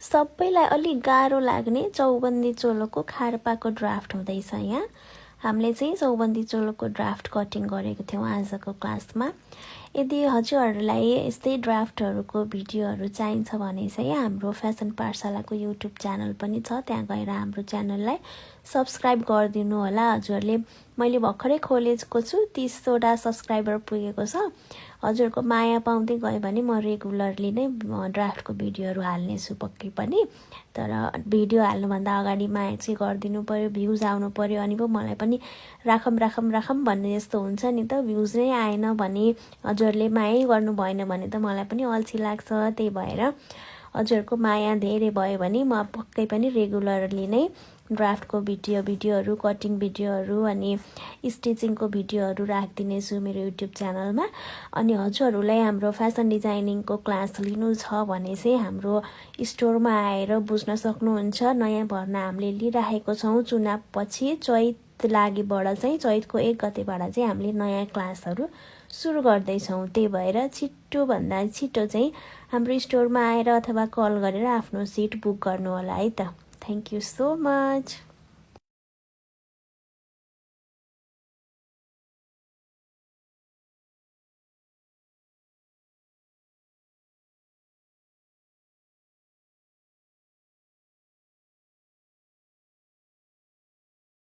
सबैलाई अलि गाह्रो लाग्ने चौबन्दी चोलोको खारपाको ड्राफ्ट हुँदैछ। यहाँ हामीले चाहिँ चौबन्दी चोलोको ड्राफ्ट कटिङ गरेको थियौँ आजको क्लासमा। यदि हजुरहरूलाई यस्तै ड्राफ्टहरूको भिडियोहरू चाहिन्छ भने चाहिँ हाम्रो फेसन पाठशालाको युट्युब च्यानल पनि छ, त्यहाँ गएर हाम्रो च्यानललाई सब्स्क्राइब गरिदिनु होला। हजुरहरूले मैले भर्खरै खोलेको छु, 30 वटा सब्स्क्राइबर पुगेको छ। हजुरको माया पाउँदै गयो भने म रेगुलरली नै ड्राफ्टको भिडियोहरू हाल्नेछु पक्कै पनि। तर भिडियो हाल्नुभन्दा अगाडि माया चाहिँ गरिदिनु पर्यो, भ्युज आउनु पर्यो, अनि पो मलाई पनि राखम भन्ने जस्तो हुन्छ नि त। भ्युज नै आएन भने हजुरहरूले मायै गर्नु भएन भने त मलाई पनि अल्छी लाग्छ। त्यही भएर हजुरहरूको माया धेरै भयो भने म पक्कै पनि रेगुलरली नै ड्राफ्टको भिडियोहरू, कटिङ भिडियोहरू अनि स्टिचिङको भिडियोहरू राखिदिनेछु मेरो युट्युब च्यानलमा। अनि हजुरहरूलाई हाम्रो फेसन डिजाइनिङको क्लास लिनु छ भने चाहिँ हाम्रो स्टोरमा आएर बुझ्न सक्नुहुन्छ। नयाँ भर्ना हामीले लिइराखेको छौँ। चुनावपछि चैत लागेबाट चाहिँ चैतको 1 गतेबाट चाहिँ हामीले नयाँ क्लासहरू सुरु गर्दैछौँ। त्यही भएर छिटोभन्दा छिटो चाहिँ हाम्रो स्टोरमा आएर अथवा कल गरेर आफ्नो सिट बुक गर्नु होला है त। Thank you so much.